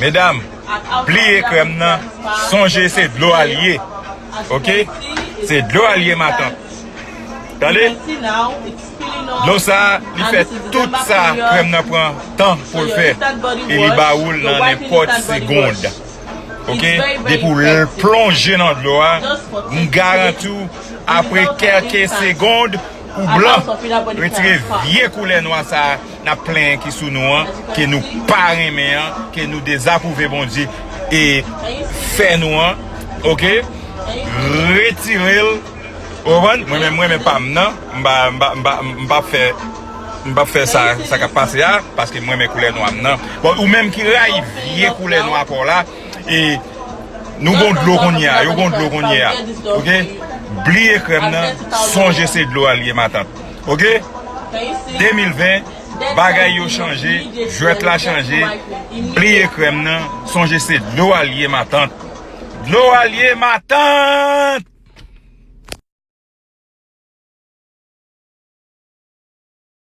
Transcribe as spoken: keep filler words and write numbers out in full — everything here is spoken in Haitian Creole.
Medam, bliye krèm nan, sonje se dlo a l ye. Oke? Se dlo a l ye, matant. Tande? Dlo sa, li fè tout sa krèm nan pran tan pou l fè. E li ba ou l nan nenpòt segond. Oke? Depi w l plonje nan dlo a, m garanti w, apre kèlke segond, ou blan. Retire vye koulè nwa sa a n ap plenyen ki sou nou an, ke nou pa renmen an, ke nou dezapwouve Bondye e fè nou an, oke? Retire l, ou konprann? Mwen menm, mwen menm pa m nan, m pa, m pa, m pa, m pa fè, m pa fè sa, sa k ap pase a, paske mwen renmen koulè nwa m nan. Bon, ou menm ki rayi vye koulè nwa pa w la, e nou gon dlo kounye a, yo gon dlo kounye a, oke? Bliye krèm nan, sonje se dlo a l ye, matant. Oke? De mil ven, bagay yo chanje, jwèt la chanje, bliye krèm nan, sonje se dlo a l ye, matant. Dlo a l ye, matant!